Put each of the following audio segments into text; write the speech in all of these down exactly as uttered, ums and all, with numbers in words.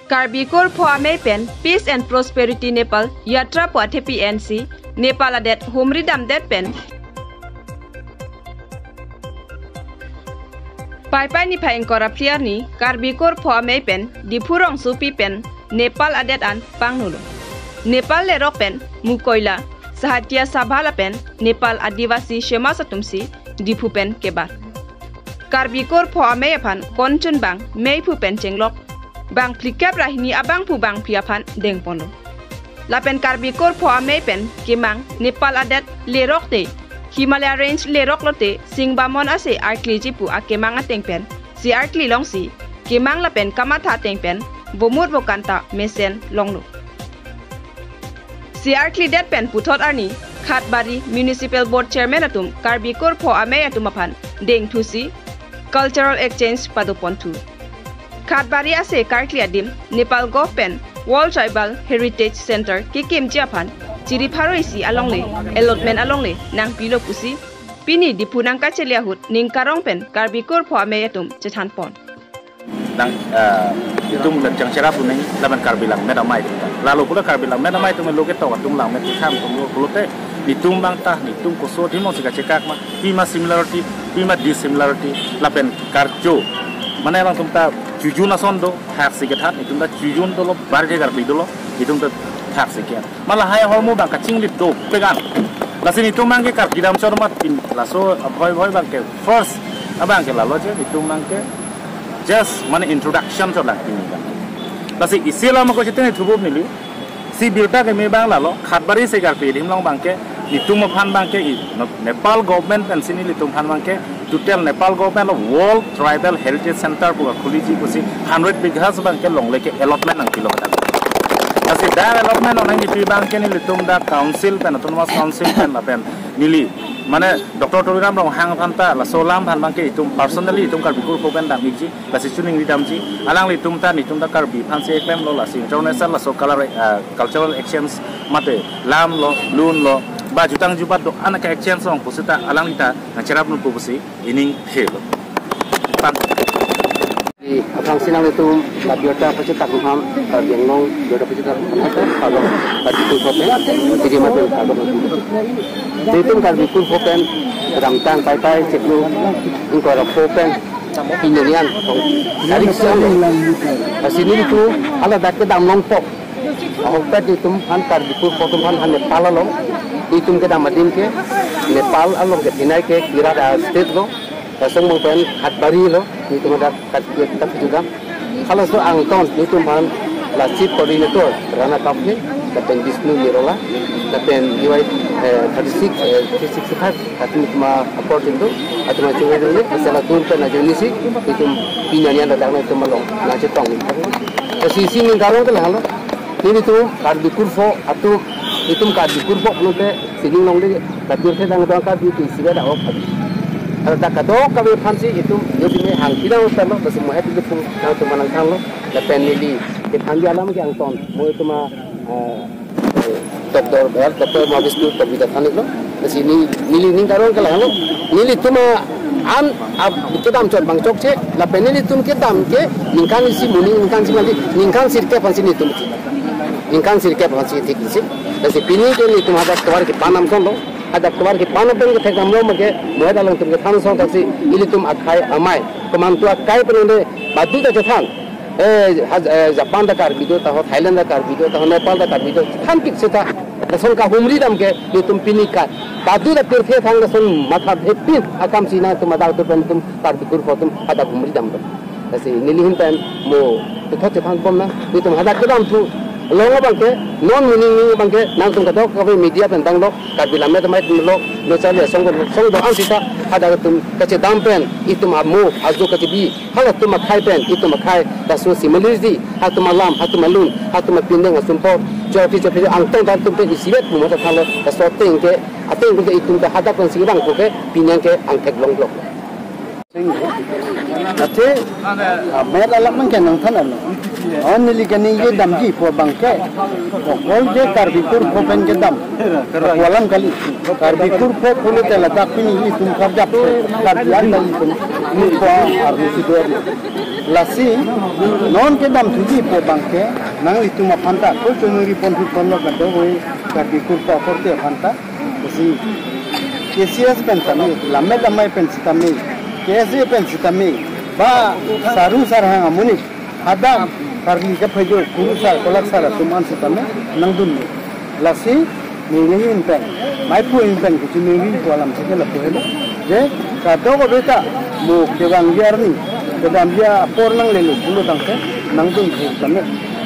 Karbi Kurpho Amei pen Peace and Prosperity Nepal Yatra pu athepi ensi Nepal adet humri damdet pen Paipai niphai ingkoi ra phli arni Karbi Kurpho Amei pen Diphu rongsopi pen Nepal adet an pangnulo. Nepal lerok pen Mukoila Sahitya Sabha lapen Nepal Adivasi Samaj atumsi Diphu pen kebar. Karbi Kurpho Amei aphan konchun bang meiphu pen chenglok bang phlikep ra hini abangphu bangphi aphan dengponlo. Lapen Karbi Kurpho Amei pen kemang Nepal adet lerok te Himalaya Range lerok lote Singbamon ase arkliji pu akemang ateng pen si arkli longsi kemang lapen kamatha ateng pen vomut vokan ta mesen longlo. Si arklidet pen puthot arni Khatbari Municipal Board Chairman atum Karbi Kurpho Amei atum aphan dengthusi cultural exchange padoponthu. Khatbari ase karkli adim Nepal Govt pen World Tribal Heritage Center kekimji aphan chiri pharo isi alongle allotment alongle nangpilo pusi pini Diphu nangkachele ahut ning karong pen Karbi Kurpho Amei atum chethanpon. Nang, eh, itum le chang cherap uning laban Karbi Langmet Amei atum ta. Lalo pula Karbi Langmet Amei atum lo ketok atum Langmet ketham atum lo pulote itum bang ta, itum koso adim si kachekak ma, pima similarity, pima dissimilarity, lapen karcho. Mane alangtum ta chujun ason do, thaksi kethan, itum ta chujun dolo, barje Karbi dolo, itum ta thaksi ke. Mala hai ahormu bang kachinglit do pegan. Lasi itum bang ke Karbi dam chor mat pin, laso abhoi bhoi bang ke first abang ke lalo je, itum bang ke just mane introduction chor lang pini bang. Lasi isi lama ko chitene thubup neli. Si birta keme bang lalo, Khatbari se Karbi adim along bang ke, itum aphan bang ke, i, no, Nepal government pensi nelitum aphan bang ke, total Nepal government lo World Tribal Heritage Center pu khuliji pusi hundred bighas bang ke longle ke allotment nangpilo ta. Lasi dak allotment nangnepi bang ke nelitum dak council pen, autonomous council pen lapen neli, mane Doctor Tuliram Ronghang aphan ta laso alam aphan bang ke itum personally itum Karbi Kurpho pen dam ikji. Lasi chuning ridamji, alanglitum ta, itum ta Karbi aphansi klemlo, lasi international laso color, ah, cultural exchange mate lam lo, lun lo, ba jutang jubat do-an aka exchange along pusita alangli ta nangcherap nunpo pusi ining thelo. Pan. Di aphrangsi nanglitum la birta pachitak ham, Karbi Anglong birta pachitak ham, ata, ata, Karbi Kurpho pen, jadi mate, ata, itum Karbi Kurpho pen, kedamtang Paipai chiklo ingkoi ra pho pen, pini arni an, tarik siang lo. Lasi nelitum hala dak kedam longpo. Ahokpet itum aphan Karbi Kurpho atum aphan han Nepal along. Itum kedam adim ke Nepal along ke pinai ke kirat a-state lo. Lason mong pen Khatbari lo. Itum ada kat kita kita. Halaso angton itum aphan la chief coordinator Rana Kaphe, lapen Vishnu Nirola, lapen D Y, eh, thirty-six, eh, three sixty-five, atum itum apor itum, atum chunga itum, asala tur pen ajoinesi, itum pini arni an ladak nangtum along nangchetong. Lasi isi ning karong ke lahelo, nelitum Karbi Kurpho atum, itum Karbi Kurpho pulote sining longledet, katur thedang dong Karbi ke isi ke da ok. Hala ta kadokave aphansi itum, yo sini hang kidang utang lo, lasi mo happy itum nangtum nangthanlo, lapen neli, kethan di alam ke angton, mo itum a, eh, Doctor, eh, Doctor Mahavish tu, Doctor Bida Thanik lo. Lasi ni, neli ning karong ke lahelo. Nelitum a-an, a, kedam chot bang chokche. Lapen nelitum kedam ke, ningkan isi moning, ningkan isi mati, ningkan sirkep aphansi nelitum. Ningkan sirkep aphansi thik isi. Lasi pini ke nelitum hadak tovar kepan ason lo. Hadak tovar kepan pen kethek damlo make, mo hadak along itum kethan ason thaksi, ilitum akhei amei. Komantu akhei pen nonde, badu ta chethan. Eh, haj-, eh, Japan ta Karbi do, taho Thailand ta Karbi do, taho Nepal ta Karbi do, thanpik seta. Lason kahumri dam ke, itum pini ke. Badu ta pirthe thang lason matha thepin, akam sina itum adak tu pen itum Karbi Kurpho atum hadak humri dam do. Lasi neli ahin pen mo puthot chethanbom nang, itum hadak kedam thu. Long abang ke, non moning ning abang ke, nangtum kadokave media pen bang lo, Karbi Lammet Amei atum lo, lo charli asong do, song do-an seta, hadak itum kachedam pen, itum amo, ajo kachebi, halatum akhei pen, itum akhei, laso similarity, hatum alam, hatum alun, hatum apindeng asumpho, chopi chopi angtong dan tum pen isivet mo ta thalo, laso ateng ke, ateng ke itum ke hadak pen si bang ko ke, pini an ke angthek longlo. Athe, ah, met alam man ke nangthan alo. Oh, neli ke neli damji pu abang ke. Okol ke Karbi Kurpho pen kedam. Pu alam kali. Karbi Kurpho pulote ladak pini itum karjap. Karbi an kali itum. Kurpho arni si do. Lasi non kedam thuji pu abangke nanglitum aphanta ko choningri pon thu ponlo kadokave Karbi kurpa korte aphanta. Lasi K C S pen tame, lammet amei pen sitame, K S A pen sitame, ba saru sarhang amonit, hadak karli kaphajo kurusar kolaksar atum an sitame nangdun. Lasi neli ahin pen, maiphu ahin pen kachiningri pu alam si ke lapu helo. Je kadokave ta mo kevangji arni, kedamji apor nanglelo pulo tangte nangdun thu tame.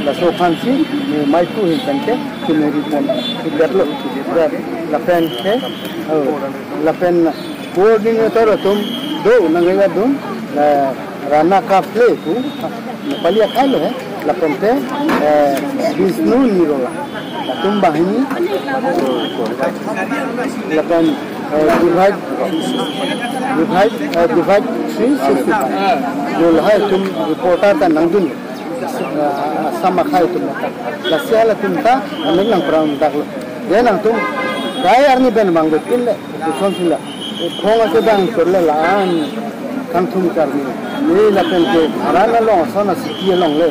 Laso aphansi ne maiphu ahin pen ke chiningri pon si detlo. Lapen ke, oh, lapen coordinator atum do nangkejadun, eh, Rana Kaple pu, Nepali akhai lo he, lapen te, eh, Vishnu Nirola, latum banghini, lapen, eh, Divide, Divide, eh, Divide three sixty-five, jo lahai atum reporter ta nangdun, eh, Assam akhai atum ta, lasi halatum ta amek nangprang daklo, je nangtum rai arni pen vangve pinle, ison sila. Khong akedang chorle la-an kangthum karmi. Ne lapen ke Haran along ason a city along le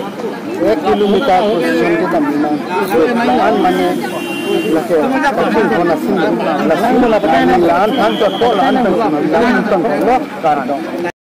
ek kilometer position kedam nang. La-an mane lake kangthum khon asin. La-an mane la-an than chot ko la-an than la-an than lo kardom.